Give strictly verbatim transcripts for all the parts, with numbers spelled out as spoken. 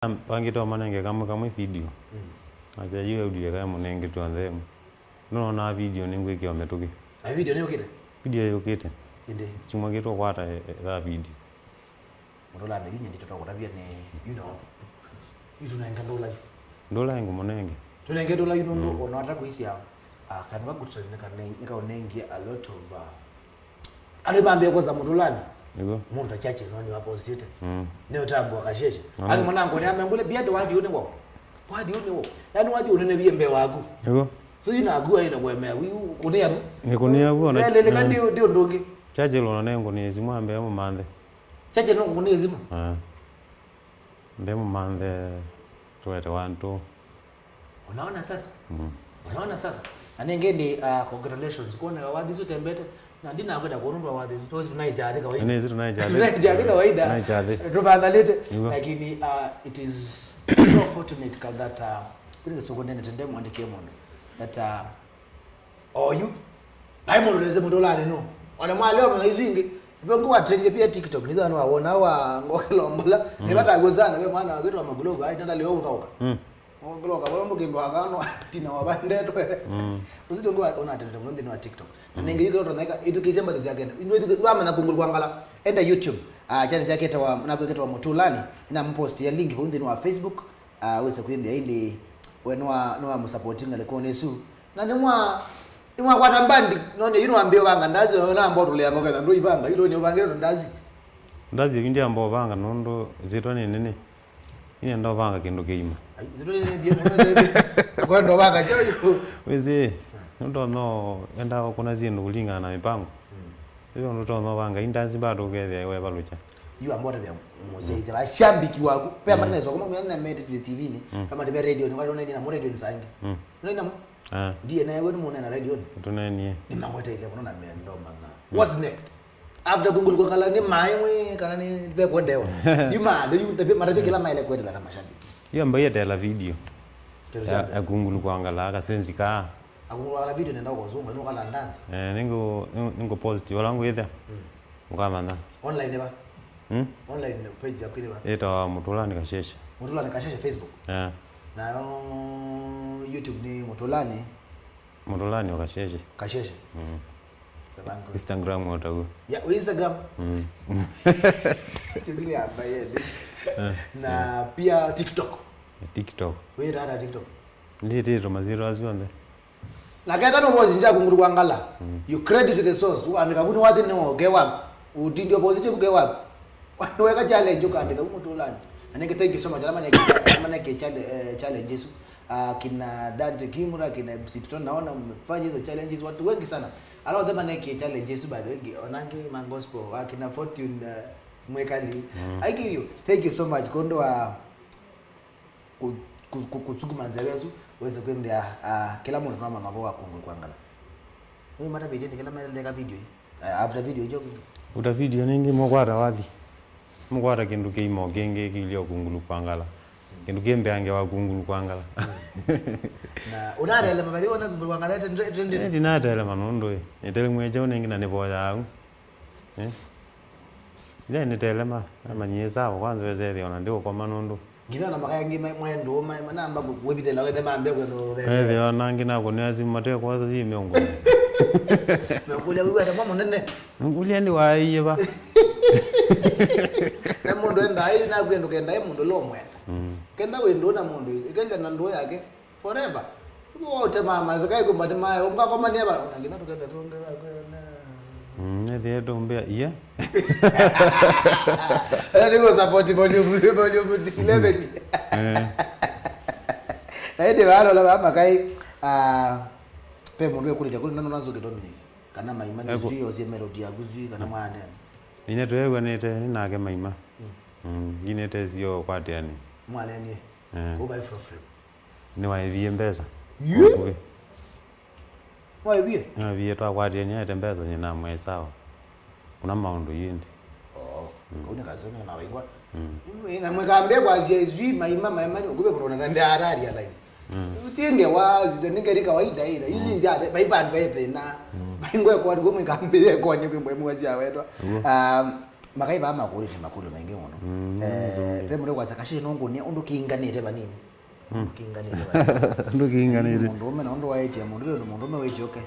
Mbangĩte ũmanenge kamwe kamwe video. Mm. Asya yu audio ĩkae mũnenge twonthe ĩmwe. Nũnonaa video nĩngwĩkĩa mĩtũkĩ. Na video nĩyũkĩte? Video yũkĩte. Ĩndĩ? Chuma kĩtũkwata e- e- tha video. Mũtũlani yu nyendete twa kũtavya nĩ, you know, yu tũnenge ndũla yu. Ndũla ngũmũnenge. Tũnenge ndũla yu nũndũ ona ata kũisya, ah, kanwa gũtũneka nĩ kaũnengie a lot of, ah, andũ mambie kwosa mũtũlani. Nĩguo. Mũndũ ta Churchill no nĩwapostĩte. Mm. Nĩ ũtambua kasheshe. Ona. Athi mwanangu nĩ amengule bia ndĩ wathi ũnĩ wao. Wathi ũnĩ wao. Yaani wathi ũnene bia mbee waku. Nĩguo. So yu naku aina kwemea wi kũnĩa vu. Nĩ kũnĩa vu ona. Leleka ndio ndio ndũngĩ. Churchill ona nĩ ngũnĩa simu ambe mũmanthe. Churchill no ngũnĩa simu. Ah. Mbe mũmanthe tuwete wantu. Unaona sasa? Mm. Unaona sasa? Na ningĩ ni, uh, congratulations. Kuona wathi isu tembete. Na ndinakwenda kuonwa wathi isu. Tozi tunaijathi kawaida. Nĩ isu tunaijathi. Tunaijathi kawaida. Tunaijathi. Tubandalite. Nĩguo. Lakini, uh, it is so fortunate that, uh, kuli soko ndene tende mwandike mundu. That, uh, oyu. Vai mũndũ nĩsĩ mũtũlanĩ nũ. Ona mwaleo mwana isu ingĩ. Ipo ngũ wa trend pia TikTok. Nĩsĩ wanu wawona wa ngokelo mbala. Mm. Nĩvatagwo sana ve mwana wakitwa magulova. Ai tanda leo ũthaũka. Mm. Ngokelo kabolo mukindwa akano tina wa bandetwe. Mm. Usito ngwa ona trend mũno nthĩnĩ wa TikTok. Na ningĩ yukero toneka ithukize mbathi cia kenda. Ino ithukize wamanya kungulu kwangala. Enda YouTube. Ah, channel yake tawa na kweketwa mũtũlanĩ. Ina mpost ya link vau nthĩnĩ wa Facebook. Ah, wĩse kwĩmbĩa ĩndĩ we nĩwa nĩwamũsapoti ngalĩkonĩ ĩsu. Na nĩmwa nĩmwakwata mbandi none yu nĩwambĩe ũvanga ndazi oyo namba ũtũlea ngoketha ndũivanga yu nĩũvangĩte tũndazi. Ndazi yu ndiamba ũvanga nũndũ ĩsyĩtwa nĩ nene. Nĩenda ũvanga kĩndũ kĩima. Ai, ĩsyĩtwa nĩ nene biũ mũno ĩsyĩtwa. Kwenda ũvanga kyo yu. Wĩsĩ, nũtonya enda ũkũna syĩndũ kũlingana na mĩpango. Mm. Ĩyo nũtonya ũvanga intanzi bado ũkethĩa wevalũkya. Yu ambotavya mũsyaisya vashambiki waku. Pe amana nesoka mamwe na mete T V-nĩ. Mm. Kama tebe radio ni watu nini na radio ni sangi. Mm. Nini na Ah. Ndiye naye wetu muone na radio ni. Tunenie. Ni mangwete ile muno na mendo mana. Mm. What's next? After kungulu kwangala ni mai mwe kana ni be kwendewa. Yu ma, yu matabe matabe kila maile kwendela na mashabiki. Yu ambaye tela video. Ya, ya kungulu kwangala kasenzi ka. Akungulu kwangala video nenda kwa zungu, ndio kana dance. Eh, ningo ningo post wala ngwetha. Mm. Mũkamanya. Online va? Hmm? Online page yaku ĩrĩ va? Ĩtawa Mũtũlanĩ Kasheshe. Mũtũlanĩ Kasheshe Facebook? Yeah. Nayo YouTube nĩ Mũtũlanĩ? Mũtũlanĩ o Kasheshe. Kasheshe? Mm. Instagram o taguo. Ya, Instagram? Mm. Kĩsili amba yende. Eh, na pia TikTok? TikTok. Wĩ data TikTok? Nditĩtwe masyĩtwa asu onthe. Na ketha no voice nja kunguru kwa ngala. Mm. You credit the source. Uandika kuni wathi ni oke waku. Utindio positive ke waku. Weka challenge ukandika ku Mũtũlanĩ. Na nenge thank you so much. Ala maneke maneke challenge, eh, challenge Yesu. Ah, kina Dante Kimura, kina M C Tito, naona mmefanya hizo challenges watu wengi sana. Ala othe maneke challenge Yesu by the way. Onangi ma gospel, ah, kina Fortune, eh, Mwekali. Mm. I give you. Thank you so much. Kondo wa ku- ku- ku- kusukuma nzĩa yesu wese kwĩnthĩa, ah, kĩla mũndũ no mang'avo wa kungulu kwa ngala. Nĩwĩmatavĩtye nĩ kĩla maendeka video ii, ah, after video ijo. Uta video nĩngĩ mũkwata wathi. Mũkwata kĩndũ kĩima o kĩngĩ kĩilye o kungulu kwa ngala. Kĩndũ kĩ mbeange wa kungulu kwa ngala. Na ũnatelema vathi wona kungulu kwa ngala ete- ete- ete- Eh, ndinatelema nũndũ ĩ nĩtelemwĩe kyaũ nĩngĩ na nĩvoyaa au. Eh? Ila nĩtelema, namanyie sawa, kwanza wesethĩa ona ndiũkoma nũndũ. Nginya na makaya angĩ ma- mwaendũũ ma- manamba kwĩvithĩla wethe mambe kwenda ũthethea. Ethĩa ona angĩ nakũnĩa simu matekwosa syĩ mĩongo. Mekũlya wĩwete mwa mũnene. Ngũlya nĩ waĩie va? Ve mũndũ endaa ĩ nakwĩa ndũkendae mũndũ ũla ũmwenda. Mm. Kenda wĩ ndũũ na mũndũ ĩkenda na ndũũ yake. Forever. Wote mama, zikai kumbati mayo, ungakomania ba, unangina tukete tunge ba kwena. Mm, nethie tumbia iya. Ela niko support volume, volume eleven. Eh. Na ende balo la mama kai, ah, pe mundu ekulitia kuli nano nanzo ke Dominic. Kana maima ni Eko- sijui osie melody ya kuzui kana mwana. Nine tuegwa nete ni nake maima. Mm. Mm, nginete sio kwatiani. Mwana ni. Eh. Kuba ifro frame. Nĩwaĩvie mbesa. Yu? Vakuvĩ. Waĩvie? Nĩwaĩvie twakwatĩe nĩaete mbesa nyinamwĩa sawa. Kuna maũndũ yĩndĩ. Oh, mm. Kau nĩ kasoni na waigwa. Mm. Na mwĩkambia kwasya sijui maima maima nĩ ukuve mũndũ na ndia ara realize. Mm. Utie ngewa zile nĩ ngeri kawaida ila. Hizi nzia vai vandu ve thĩna. Mm. Vaingwe kwa ngo mwĩkambia kwa ni kwimbo mwa cia wetwa. Uo. Um, Makai vaa makũlĩte makũlyo maingĩ mũno. Mm, eh, ve mũndũ kwasya, "Kasheshe nũngũnĩa ũndũ kĩnganĩte vanini." Mm. Ũndũ kĩnganĩte vanini. Ũndũ kĩnganĩte. Mũndũũme na ũndũ waĩtye mũndũ, ve ũndũ mũndũũme wĩtye, okay.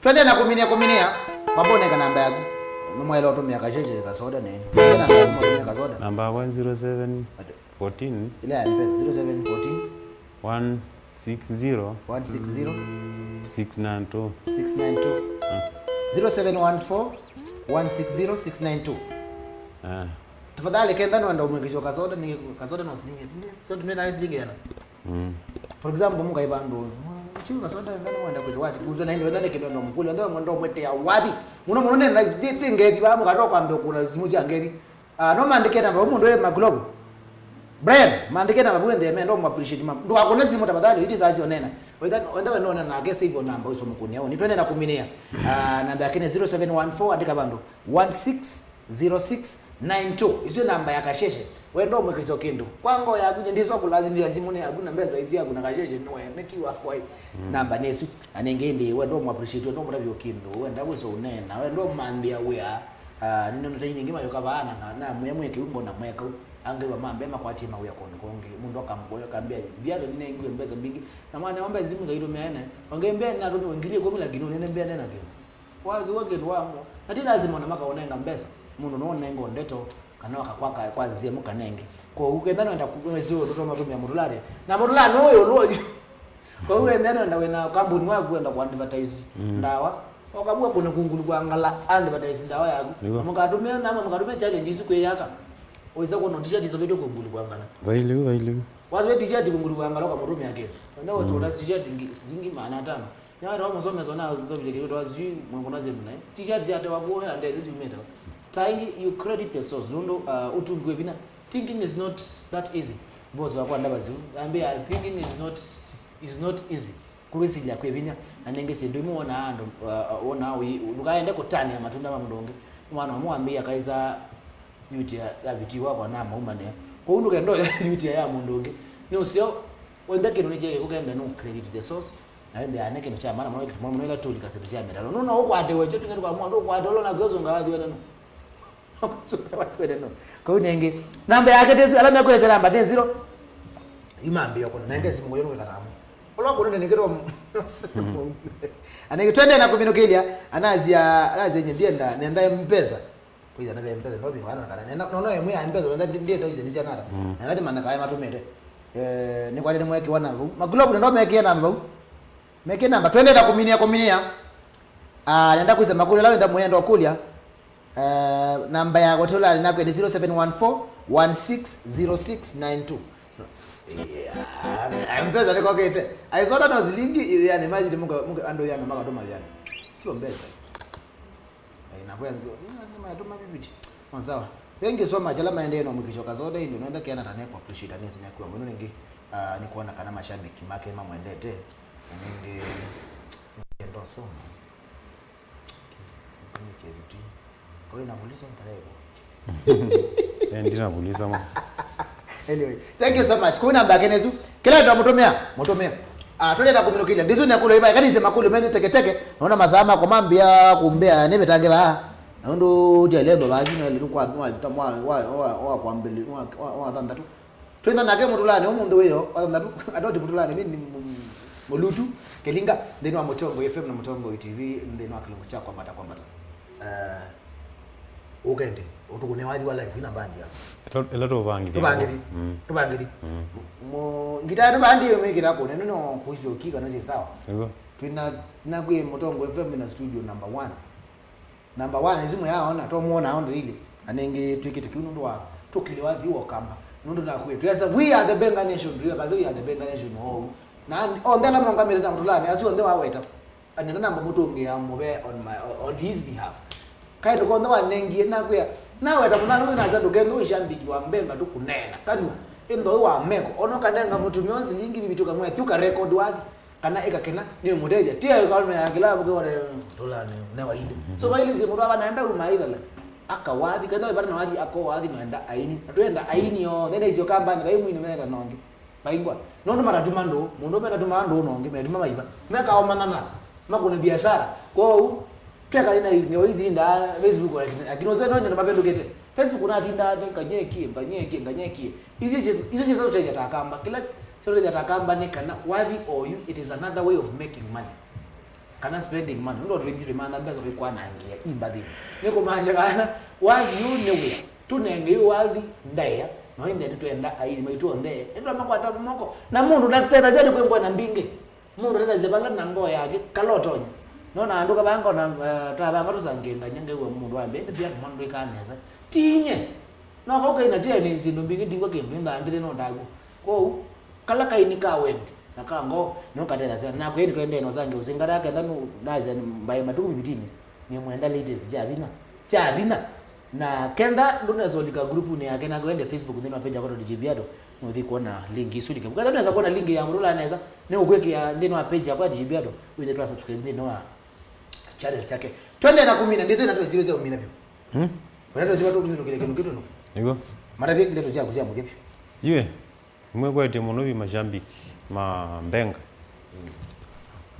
Twende na kũminia, kũminia. Wamba ũneka namba yaku. Nĩmwaĩle ũtũmĩa Kasheshe kasoda nini? Namba yaku, ũtũmĩa kasoda. Namba yakwa nĩ zero seven fourteen. Ile ya M-Pesa, zero seven fourteen. One six zero. One six zero. Six nine two. Six nine two. Ah. Zero seven one four, one six zero, six nine two. Ah. Tafadhali, kenda nũenda ũmwĩkĩsyo kasoda, nĩ kasoda no silingi. So, tumia nayo silingi yana. Mm. For example, mũkai vandũ, "Chiu kasoda, nenda nũenda kwĩsyo wathi." Kuzwa na ĩndĩ, wenda nĩ kĩndũ ndo mũkũlyo, ndo mwenda ũmwĩtĩa wathi. Mũno mũno nenda, ti, ti ngethi, vaa mũkatoka kwambia kũna simũ sya ngethi. Ah, no maandĩke namba, mũndũ wĩ Makulovu. Brian, maandĩke namba, vau nthĩ, menda ũmũ appreciate, ma-, ndũkakũne simũ tafadhali, iti saa sio nena. Wenda, wenda we nona nake, save your number, ũiso mũkũnia, ũni. Twende na kũminĩa. Ah, namba yake nĩ zero seven one four, andĩka vandũ, one six zero six nine two. Icio namba ya Kasheshe. Wenda ũmwĩkĩsyo kĩndũ. Kwa ngoo yaku, nye ndĩswa kũlasimĩthya simũ nĩ yaku, na mbesa isi yaku, na Kasheshe, nũe, nĩ ti wakwa. Mm. Namba nĩ isu. Na nĩngĩ ĩndĩ, wenda ũmũ appreciate, wenda ũmũtavya kĩndũ, wenda wĩso ũneena, wenda ũmambĩa wĩa. Ah, nĩnonete ingĩ mayũka vaa na, na, na mwĩa mwĩ kĩu mbona mwekau. Angĩ wa mambĩa makwatie mawĩa kũndũ kũngĩ. Mũndũ akamũkũlya, akambĩa, "Mbiatũ nĩnengiwe mbesa mbingĩ." Na mwana wa mbesa simu ngaitũmĩa ene. Ongembea nĩnatũmiwe ngili ĩkũmi lakini ũnene mbĩa nena kĩndũ. Wakiwa kĩndũ wamũ. Na ti lazima ona makaũnenga mbesa. Mũndũ no ũnengo ndeto, kana wakakwaka kwa nzĩa mũkanenge. Kwoou ketha nenda kũmesio tũtoma tũmĩa mũtũlane. Na mũtũlane ũyũ ũlũ ũyu. Kwoou wenda nenda wĩna kambuni waku wenda kũ advertise Mm. ndawa. Ũkavua kũna kungulu kwa ngala advertise ndawa yaku. Nĩguo. Mũkatumia nama mũkatumia challenge isu kwĩyaka. Ũisa kuona t-shirt isovetwe kungulu kwa ngala. Vailiu, vailiu. Wasove t-shirt kungulu kwa ngala ũkamũtumia kĩndũ. Wenda Mm. ũtũta t-shirt ngi-, shilingi maana atano. Nyawa tawa mũsomesa na zovile kĩndũ tawa sijui mwekuna zenu naye. T-shirt ya tawa kuona ndezi siumeta. Taingi you credit the source. Nũndũ uh, ũtungiwe vinya. Thinking is not that easy. Boss wakwa ndavazu. Ambia thinking is not is not easy. Kwĩsilya kwĩ vinya, na nĩngĩ syĩndũ imwe wonaa andũ, uh, wonaa ũi-, ndũkaende kũtanĩa matunda ma mũndũ ũngĩ. Mwana ũmwe wambĩĩa kaisa yutia ya vitiwa kwa na maumanĩa. Kwoou ndũkenda ũya yutia ya mũndũ ũngĩ. Nĩ ũseo, wenda kĩndũ nĩ kyeke kũkembe no credit the source, na wende ane kĩndũ kya maana mũno, kĩndũ mũno ĩla tũlika syĩndũ sya mĩtalo. Nũno ũkwate wekyo tũnge tũkamwa, ndũkwate ũla na kwĩsũnga wathi wena no. Kau nengĩ, namba yake tesi, ala mekwelesya namba nĩ zero. Imambia kuna nenge simu kũyũ nũwĩka namo. Ũla kũnene nĩ kĩto. Anenge twende na kũminũkĩlya, anazia, anazia nye ndienda, nenda mpesa. Kuiza na mpesa, no bi wana kana. Nenda, no, no, ĩmwe ya mpesa, nenda ndienda izi nĩ cia nata. Mm. Nenda ndimanya kae matũmĩte. Eh, nĩ kwa nĩ mweke wana vau. Makulovu nenda mekie namba vau. Mekie namba, twende na kũminia, kũminia. Ah, nenda kwĩsa makũlyo, la wenda mwenda kũlya. Eh, namba ya kũtũla nĩ nakwe nĩ zero seven one four one six zero six nine two. Yeah, mpesa nĩkokĩte. Aisota no silingi, yani imagine mũka, mũka andũ yana makatũma yani. Sio mbesa. Eh, na kwa ndio, ni matũma bibiti. Oh, sawa. Thank you so much. Ala maendee no mkisho kazote ndio naenda kiana tane kwa appreciate nesi nyakuwa. Mũno ningĩ, ah, nikuona kana mashabiki make mamwendete. Na ningĩ, ndio so. Eh, ndinavuliza ma. Anyway, thank you so much. Kũu namba yake nĩsu. Kĩla ĩndũ mũtũmĩa, mũtũmĩa. Ah, tũlenda kũminũkĩlya. Ndisu nĩkũlyo iva, ĩkanĩsye makũlyo menyu teketeke. Naona masaa makwa mambĩa kũmbĩa nĩvĩtange vaa. Na ũndũ ũtyaĩle ndo vaa, nĩ kwa, wa, wa, wa, wa, wa kwambĩlĩ-, wa, wa, wa thanthatũ. Twĩna nake mũtũlanĩ ũmũnthĩ wĩyo, wa thanthatũ, atoti mũtũlanĩ, mimi ni mu-, Mulutu Kelinga, nthĩnĩ wa Mũtongoi F M na Mũtongoi T V, nthĩnĩ wa kĩlungu kya Kwambata Kwambata. Eh, ũkende, ũtũkũne wathi wa live, ina bandi yaku. Ĩla, ĩla tũvangĩthya. Tũvangĩthi. Mm. Tũvangĩthi. Mm. Mo, ngita nĩ bandi ĩyo mekĩra kũne, nĩ no kũcio ki kana si sawa. Nĩguo. Twĩna, na kwĩ Mũtongoi F M na studio number one. Number one, isu mwaona, twamuona on daily. Na nĩngĩ twĩkĩte kĩu nũndũ wa tũkĩlĩ wathi wa Ũkamba. Nũndũ nakwĩe, twĩasa, "We are the Benga Nation," twĩasa, "We are the Benga Nation," oh. Na onthe ala mongamĩte na mũtũlanĩ, asu onthe waweta. Anena namba mũtũngĩa mũve on my, on his behalf. Kaĩ ndũkonthe wanengie nakwĩa, naweta mũnana mwĩ nake ndũkenthe ũishambiki wa Mbenga tũkũneena. Kanua, ĩndho wa meko, ono kanenga mũtumĩa silingi vivi tũkamwĩa, "Thiũ ka record wathi." Kana ĩkakena, nĩũmũtethya. Ti ayo kaũme ya kĩla mbuke one tũlane ne waili. So waili si mũndũ ava naenda uma ithole. Akawathi, kenda wĩvata na wathi, akowathi noenda aini. Na twenda aini o, nene isio kambani, vai mwini mena nongi. Vaingwa. Nũndũ matatuma ndũ, mũndũ metatuma ndũ nongi, metuma maiva. Mekaomanana, makũna biashara. Kwoou, Tweka na email itinda Facebook, lakini, lakini ose no ndio mapendukete. Facebook natinda nganyekie, nganyekie, nganyekie. Icio icio icio icio zote ya takamba. Kila zote ya takamba ni kana wathi oyu, it is another way of making money. Kana spending money. Ndo twingi tumana mbesa kwa na ngia imbathi. Niko maana kana wathi yu ni wia. Tunenge yu wathi ndaia. No inde twenda aini maitu onde. Ndo makwata moko. Na mundu na tena zani kwembwa na mbingi. Mũndũ atethaisye vala na ngoo yake kala ũtonya. Nona andũ kavanga ona, eh, tavanga tũsangĩngany'a ngew'a mũndũ ambĩa, "Ĩndĩ pia mwana ndwĩkaa nesa." Tinye. No kau kaina tia nĩ syĩndũ mbingĩ ndiw'a kĩndũ, nĩndaa ndĩthĩ no ndakw'o. Kwoou, kala kaini ka wendi na ka ngoo, nĩũkatethasya. Nakwa ĩndĩ twendee na ũsangĩ ũsingata kenda nũ-, naisya mbaĩ matukũ vivitinĩ. Nĩ mwenda latest kya vinya. Kya vinya. Na kenda ndũnesolika groupinĩ yake, nake wende Facebook nthĩnĩ wa page yakwa D J Biado, nũthi kuona link isu like. Kenda ndũnesa kuona link ya mũndũ ũla nesa, nĩ ũkwĩkĩa nthĩnĩ wa page yakwa D J Biado, wĩthe twa subscribe nthĩnĩ wa channel chake. Twende na kumina, ndizo inatosivĩsya umina vyũ. Hmm? Unatosiva tu kumina kile kinu kitu no. Nĩguo. Mara vya ndeto syaku sya mũthya vyũ. Iwe. Nĩmwĩkwetye mũno vyũ mashambiki ma Mbenga.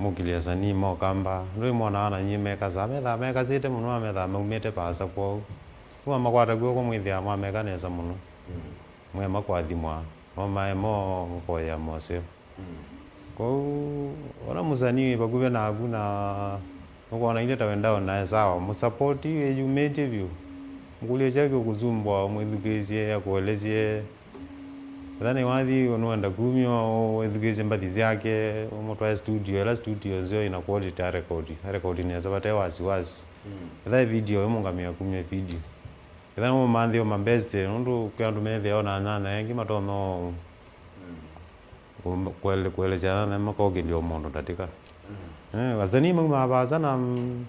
Mũkilya asanii ma Ũkamba. Ndũĩ mwonawa na nyie mekasaa, methaa mekasĩte mũno, methaa maumĩte vaasa kwoo. Kuma makwata kw'oko mwĩthĩaa mwameka nesa mũno. Mwema kũathimwa, no mae mo mũkoya moseo. Kwoou, ona mũsanii wĩ vakuvĩ naku na ũkwona ile ta wendao nae sawa, mũsapoti ĩyumĩtye vyũ. Mũkũlye kyake ũkũsumbwa, ũmwĩthukĩĩsye, akũelesye. Ethĩwa nĩwathi nũenda kumya, wĩthukĩĩsye mbathi syake, ũmũtwae studio, ĩla studio nzeo ĩna quality arekodi, arekodi nesa vate wasiwasi. Ethĩwa video, ĩmũngamĩa kumya video. Ethĩwa nĩmũmanthĩe mabest, nũndũ kwĩ andũ methĩawa na nyanya engĩ matonya kũele-, kũelesya nyanya makokĩlya o mũndũ ndatĩka. Eh, asanii maumaa vaasa na, mm,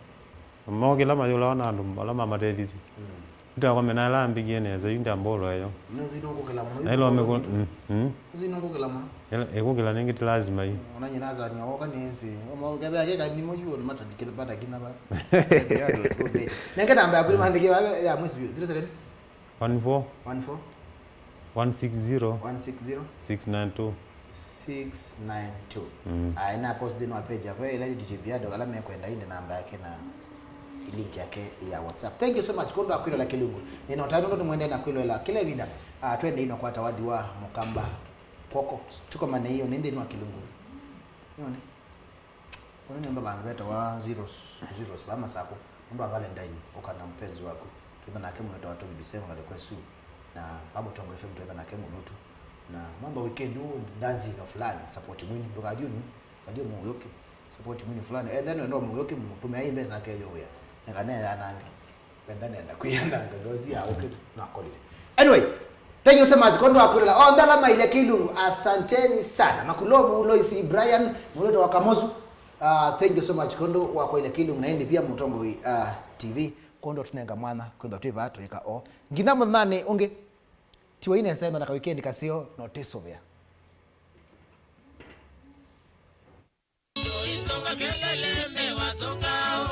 mokĩla mayũlawa na andũ ala mamatethisye. Yu ndakwa mena ĩla ambikie nesa, yu ndambolo eyo. Nũsĩ nũkũkĩla mũno. Na ĩla ũmĩkũ-, mm, mm. Nũsĩ nũkũkĩla mũno. Ĩla ĩkũkĩla nĩngĩ ti lazima yu. Ona nyina asania woka nĩsĩ. Ũmwe ũkethĩa keka nimo yu, ona matakinya va. Nenge namba yaku nĩmandĩkie ya mwĩsĩ vyũ. Zero seven? One four. One four. One six zero. One six zero. Six nine two. Six nine two. Mm. Aya, na post nthĩnĩ wa page yakwa ĩla D J Biado, ala mekwenda ĩndĩ namba yake na link yake ya WhatsApp. Thank you so much kwondũ wa kwĩloela Kĩlungu. Nĩnota nũndũ nĩmwendee na kwĩloela kĩla ĩvinda. Ah, twende ino kwata wathi wa Mũkamba kw'oko. Tũkomane ĩyo nĩ nthĩnĩ wa Kĩlungu. Nĩone. Ũyũ nĩ ũmwe vandũ vetawa Zeros, Zeros, va Masakũ. Nũndũ wa Valentine, ũka na mpenzi waku. Twĩtha nake mũndũ wĩtawa Tommy Bisemo na request you. Na va Mũtongo F M twĩtha nake mũndũ tu. Na mambo weekend huu dancing na fulani, support mwini. Ndũkathiĩ ũnyu, kathiĩ mũũyũke. Support mwini fulani. And then wenda mũũyũke mũtũme ai mbesa ake yo wĩa. Neka ne ya nange. Wenda nenda kwĩana ngangauzi ya ũkĩ na kolile. Anyway, thank you so much. Kondo akurela. Oh, ndala maile Kĩlungu. Asanteni sana. Makulovu, Lois, Brian, mũlete wa Kamozu. Uh, thank you so much. Kondo wa kwaile Kĩlungu na ĩndĩ pia Mũtongoi, uh, T V. Kondo tunenga mwana, kwenda twĩ vaa twĩka o. Nginya mũthanĩ ũngĩ. Tiwa ine sendo na ka weekend kaseo, no tesovea.